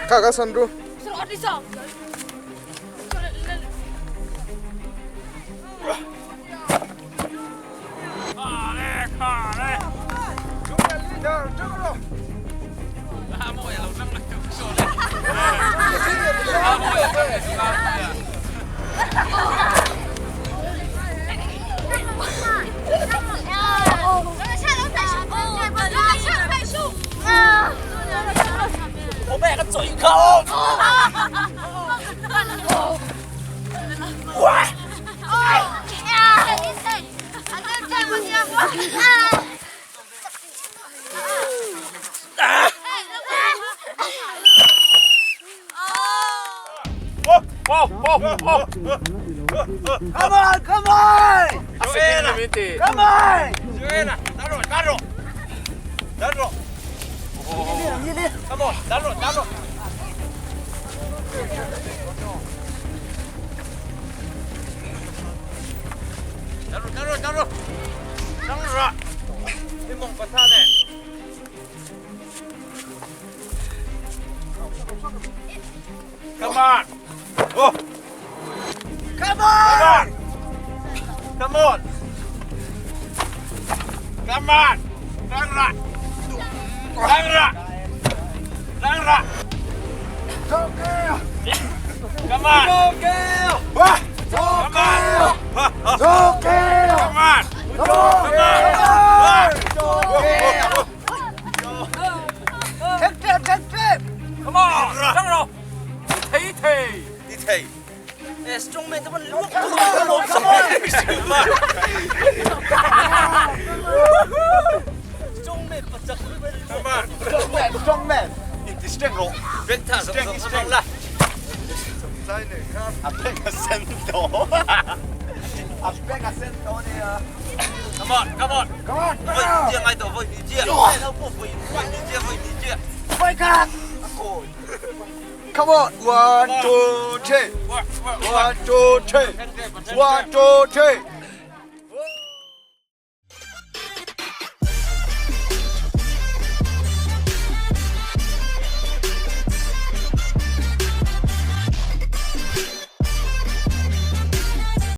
Kha kha san ru. Come on, come on! Come on! Come on! Oh! Come on! Come on! Come on! Come on! Come on! Come on! Come on! Come on! Take trip, take trip! Come on! 张荣，提提你睇， ，Come on！ Strong man, strong man! 你strong，strong strong 啦。阿伯个身多，阿伯个身多呢啊 Come on! Come on！ ！Come on, 喂，你这爱豆，喂，你这，不会，你这，喂，你这。快看 Come on, one, two, three. One, two, three. One, two, three.